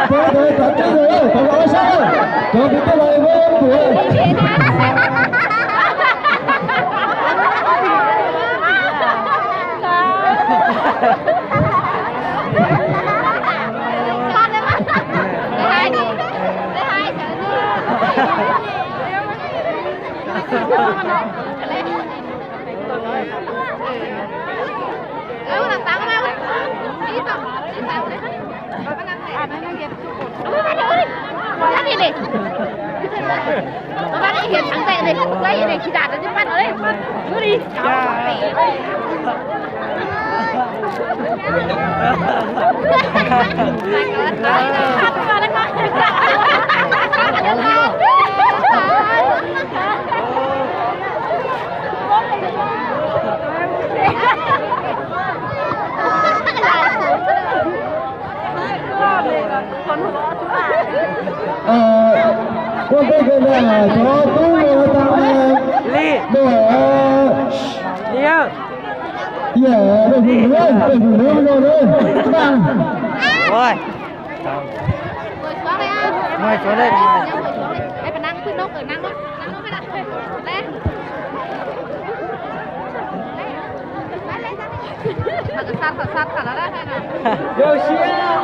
Cov, cov, cov tib los, cov los ob sab, cov kwv tij los muab pum. Ua ntej kawg ntag cov tub mus tau, li, ua, li, yam peb hu lawv, peb hu lawv no na. Yog siab,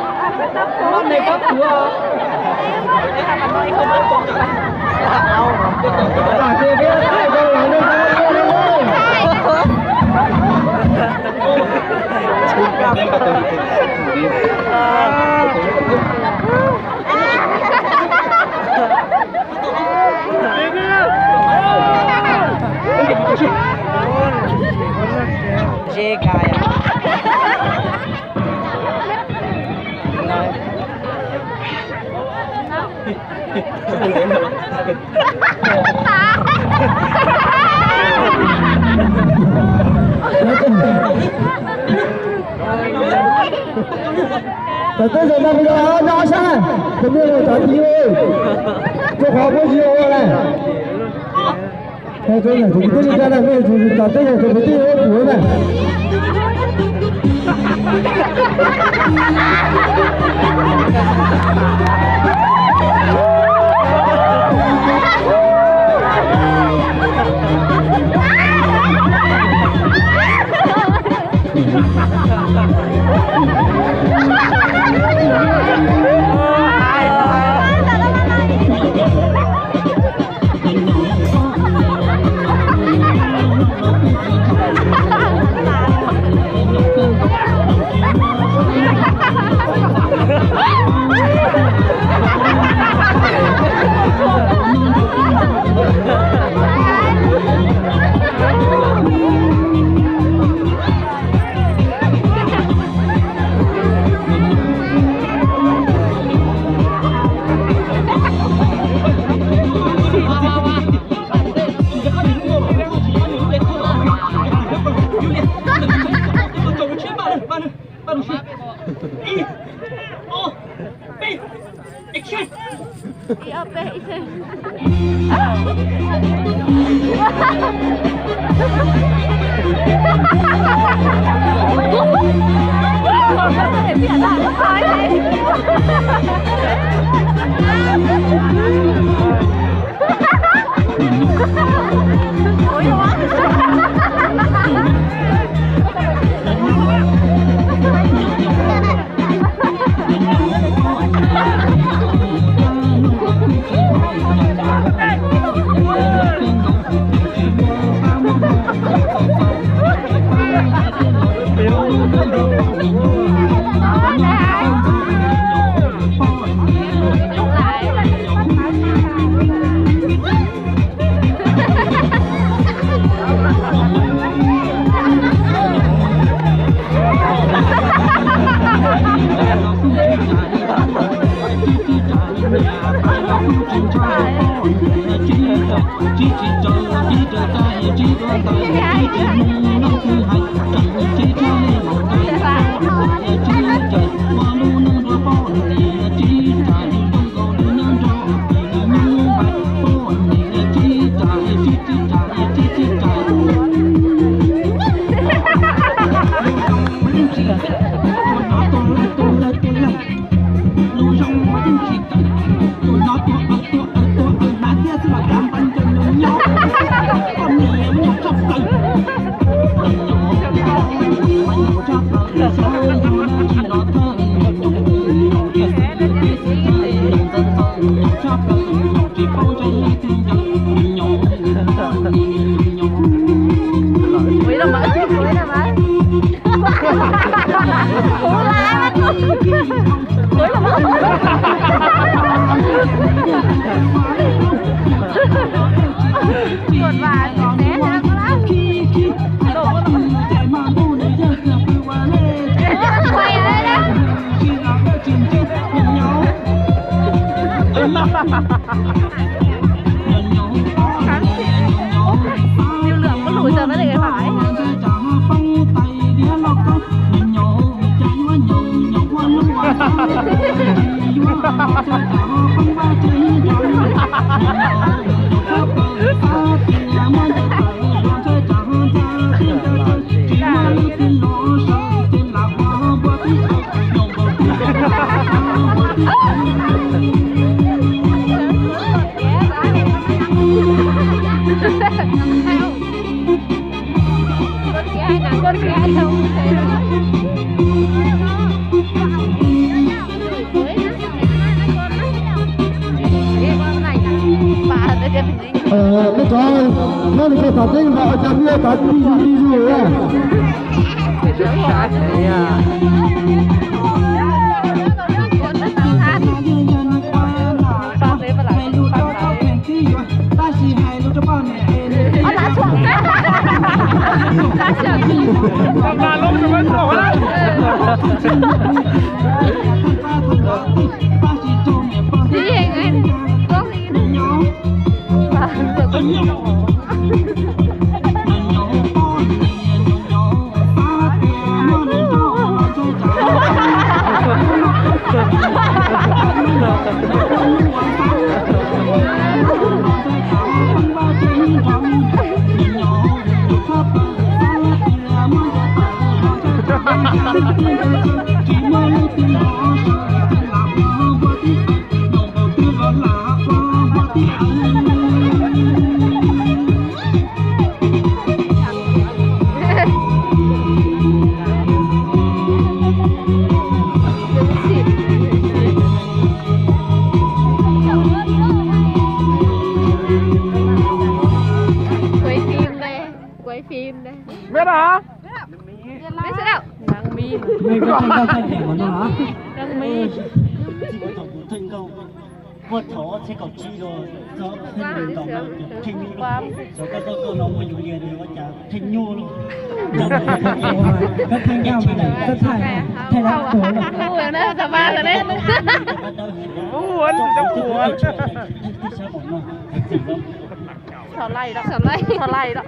Tam tej zaum no nyob sab, tus me los tov ti, rau qhov muaj tsis ua lawm. Tus kwv tij li cas na, nej tus kwv tij ua pum na. Chuột và chuột né nha các bác. Quay ở đây đó. Lưu lượng có đủ giờ mới để bài. Nej cov nyob li ko tham teb mas ua cas nej tham tib zuj tib zuj na. Quay phim đây, quay phim đây. Biết hả? Biết sao đâu? Nắng mi. Ê, có thanh gốc thanh thiện của nó hả? Nắng mi. Ê, chị có thằng thanh gốc. Qua thỏ sẽ cọc chi rồi. Cho thanh niên cọc nó thanh niên. Cho các con nó mua dụ liền thì có chả thanh niên luôn. Có thanh gốc này, có thanh, thanh gốc của nó. Ui, nó tao ba rồi đấy. Ui, nó tao ba rồi đấy. Xav lais lawm, xav lais lawm.